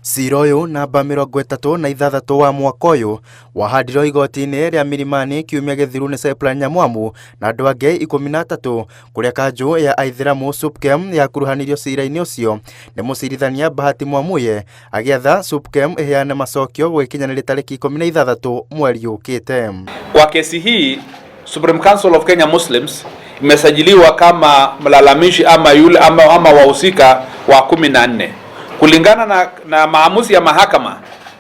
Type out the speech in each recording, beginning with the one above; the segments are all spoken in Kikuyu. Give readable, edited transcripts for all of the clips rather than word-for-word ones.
Cira ũyũ namba 36 wa mwaka ũyũ wahandirwo igoti-inĩ rĩa Milimani kiumia gĩthiru nĩ Cyprian Nyamwamu na andũ angĩ 13 kũrĩa kanjũ ya Aithĩramu SUPKEM yakuruhanirio cira-inĩ ũcio nĩ mũcirithania Bahati Mwamuye agĩatha SUPKEM ĩheane macokio gũgĩkinyanĩria tarĩki 16 mweri ũkĩte. Kwa kesi hii Supreme Council of Kenya Muslims imesajiliwa kama mlalamishi ama yule ama wahusika wa 14 kulingana na maamuzi ya mahakama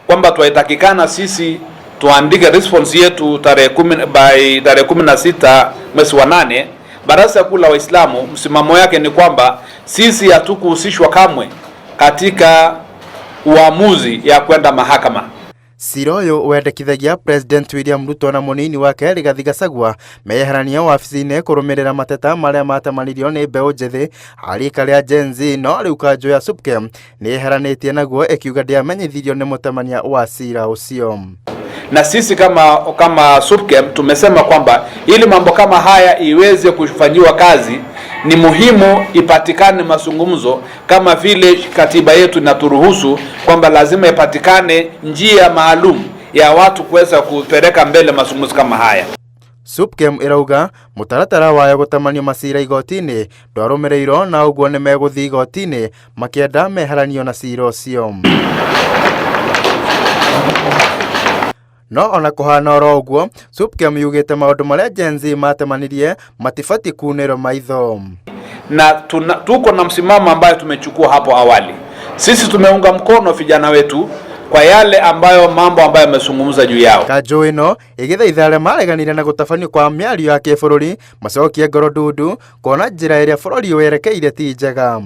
kwamba twaitakikana sisi tuandike response yetu tarehe 10 by tarehe 16 mwezi wa 8. Baraza Kuu la Waislamu msimamo yake ni kwamba sisi hatukuhusishwa kamwe katika uamuzi ya kwenda mahakama. Cira ũyũ wendekithagia President William Ruto na mũnini wake Rigathi Gachagua meyeheranie wabici-inĩ kũrũmĩrĩra mateta marĩa matemanirio nĩ mbeũ njĩthĩ a rika rĩa Gen Z, no rĩu kanjũ ya SUPKEM nĩ yeheranĩtie naguo ĩkiuga ndĩamenyithirio nĩ mũtemania wa cira ũcio. Na sisi kama SUPKEM tumesema kwamba ili mambo kama haya iweze kufanyiwa kazi ni muhimu ipatikane mazungumzo, kama vile katiba yetu inaturuhusu kwamba lazima ipatikane njia maalum ya watu kuweza kupeleka mbele mazungumzo kama haya. SUPKEM ĩrauga mũtaratara wayo gũtamanio macira igoti-inĩ ndwarũmĩrĩirwo na ũguo nĩ megũthiĩ igoti-inĩ makĩenda meheranio na cira ũcio. No ona kũhana oro ũguo, SUPKEM yugĩte maũndũ marĩa Gen Z matemanirie matibatiĩ kunĩrwo maitho. Na tuko na msimamo ambayo tumechukua hapo awali. Sisi tumeunga mkono vijana wetu kwa yale ambayo mambo ambayo yamezungumza juu yao. Kanjũ ĩno ĩgĩthaitha arĩa mareganire na gũtabanio kwa mĩario ya kĩbũrũri macokie ngoro ndundu kuona njĩra ĩrĩa bũrũri werekeire ti njega.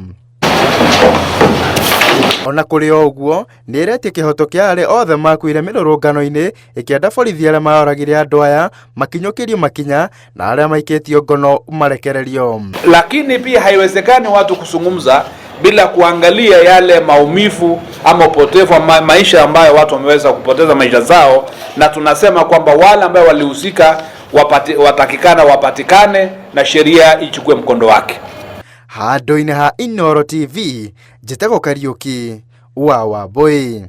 Ona kũrĩ o ũguo nĩ ĩretie kĩhoto kĩa arĩa othe makuire mĩrũrũngano-inĩ ĩkĩenda borithi arĩa maroragire andũ aya makinyũkĩrio makinya na arĩa maikĩtio ngono marekererio. Lakini pia haiwezekani watu kuzungumza bila kuangalia yale maumivu ama upotevu wa maisha ambayo watu wameweza kupoteza maisha zao, na tunasema kwamba wale ambao walihusika watakikana wapatikane na sheria ichukue mkondo wake. Handũ-inĩ ha Inooro TV, njĩtagwo Kariũki wa Wambui.